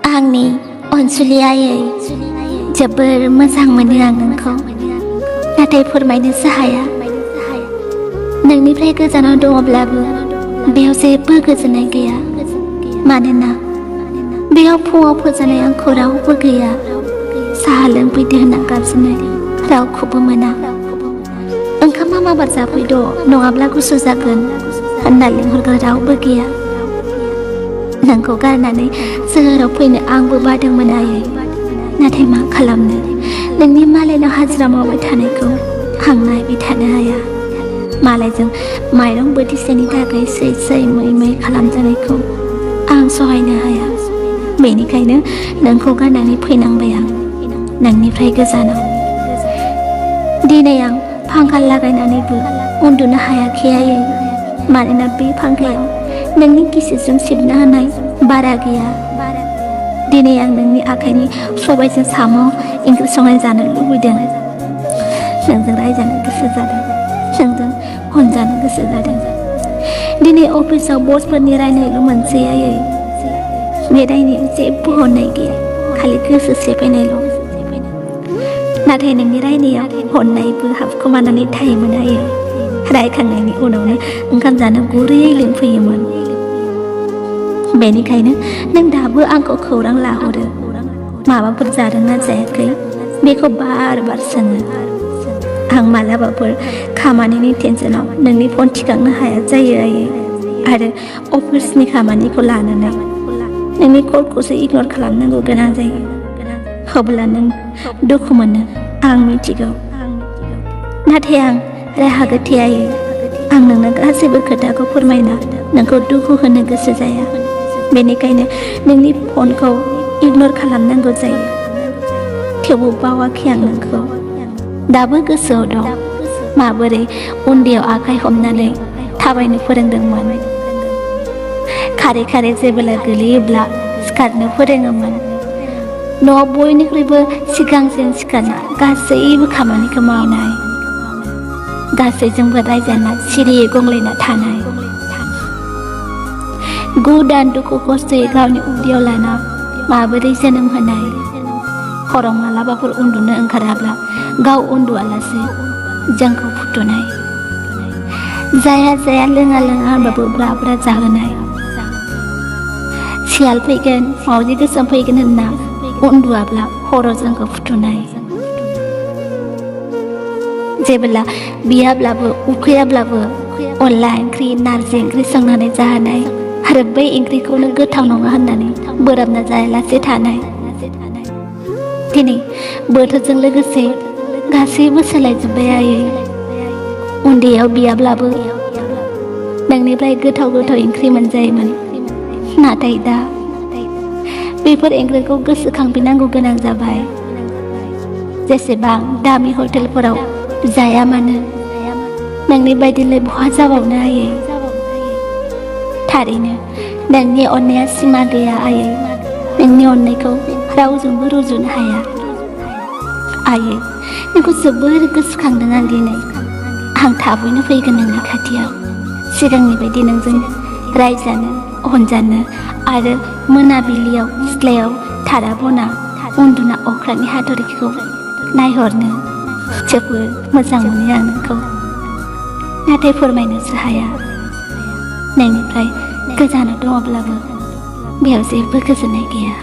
आंनि अनसुलियायै जोबोर मोजां मोनो आं नोंखौ, नाथाय फोरमायनोसो हाया। नोंनिफ्राय गोजानाव दङब्लाबो बेयाव जेबो गोजोननाय गैया, मानोना बेयाव फुङाव फोजानाय आंखौ रावबो गैया, साहा लोंफैदो होनना गाबज्रिनाय रावखौबो मोना, ओंखामा माबार जाफैद' नङाब्ला गुसु जागोन होनना लिंहरग्रा रावबो गैया। नोंखौ गारनानै सोहोराव फैनो आंबो बादोंमोन आयै, नाथाय मा खालामनो, नोंनि मालायनाव हाजिरा मावबाय थानायखौ आं नायबाय थानो हाया। मालायजों माइरं बोथिसेनि थाखाय सै मै खालामजानायखौ आं सहायनो हाया। बेनिखायनो नोंखौ गारनानै फैनांबाय आं नोंनिफ्राय गोजानाव। दिनै आं फांखा लागायनानैबो उन्दुनो हायाखै आयै, मानोना बे फांखायाव नोंनि गिसिजों सिबनो हानाय बारा गैया। दिनै आं नोंनि आखाइनि सबायजों साम' ओंख्रि संनाय जानो लुबैदों। नोंजों रायजानो गोसो जादों, नोंजों हनजानो गोसो जादों। दिनै अफिसाव बसफोरनि रायनायल' मोनसै आयै, बे रायनायाव जेबो हननाय गैया, खालि गोसो सेफायनायल'। नाथाय नोंनि रायनायाव हननायबो हाबखुमानानै थायोमोन आयै। रायखांनायनि उनावनो ओंखाम जानो गुरैयै लिंफैयोमोन। बेनिखायनो नों दाबो आंखौ खौरां लाहरो, माबाफोर जादोंना जायाखै बेखौ बार बार सोङो। आं मालाबाफोर खामानिनि टेनसनाव नोंनि फन थिखांनो हाया जायो आयै, आरो अफिसनि खामानिखौ लानानै नोंनि कलखौसो इगनर खालामनांगौ गोनां जायो। अब्ला नों दुखु मोनो आं मिथिगौ, नाथाय आं राहा गोथे आयै। आं नोंनो गासैबो खोथाखौ फोरमायना नोंखौ दुखु होनो गोसो जाया, बेनिखायनो नोंनि फनखौ इगनर खालामनांगौ जायो। थेवबो बावाखै आं नोंखौ, दाबो गोसोआव दं माबोरै उन्दैयाव आखाइ हमनानै थाबायनो फोरोंदोंमोन, खारै खारै जेब्ला गोलैयोब्ला सिखारनो फोरोङोमोन, न'आव बयनिख्रुइबो सिगांसिन सिखारना गासैबो खामानिखौ मावनाय, गासैजोंबो रायजाना सिरियै गंग्लायना थानाय, 9 दान दुखु खस्थ'यै गावनि उदैयाव लाना माबोरै जोनोम होनाय, हराव मालाबाफोर उन्दुनो ओंखाराब्ला गाव उन्दुआलासे जोंखौ फुथुनाय, जाया लोङा होनबाबो ब्रा ब्रा जाहोनाय, सियाल फैगोन मावजि गोसोम फैगोन होनना उन्दुआब्ला हराव जोंखौ फुथुनाय, जेब्ला बियाब्लाबो उखैयाब्लाबो अनला ओंख्रि नारजि ओंख्रि संनानै जाहोनाय, आरो बै ओंख्रिखौनो गोथाव नङा होननानै बोराबना जायालासे थानाय। दिनै बोथोरजों लोगोसे गासैबो सोलायजोब्बाय आयै। उन्दैयाव बियाब्लाबो नोंनिफ्राय गोथाव ओंख्रि मोनजायोमोन, नाथाय दा बेफोर ओंख्रिखौ गोसोखांफिननांगौ गोनां जाबाय। जेसेबां दामि हटेलफोराव जाया मानो, नोंनि बायदिलाय बहा जाबावनो आयै। थारैनो नोंनि अननाया सिमा गैया आयै, नोंनि अननायखौ रावजोंबो रुजुनो हाया। आयै, नोंखौ जोबोर गोसोखांदों आं दिनै। आं थाबैनो फैगोन नोंनि खाथियाव, सिगांनि बायदि नोंजों रायजानो अनजानो, आरो मोनाबिलियाव सिथ्लायाव थारा बना उन्दुना अख्रांनि हाथरखिखौ नायहरनो जोबोर मोजां मोनो आं नोंखौ, नाथाय फोरमायनोसो हाया। नोंनिफ्राय गोजानाव दङब्लाबो बेयाव जेबो गोजोननाय गैया।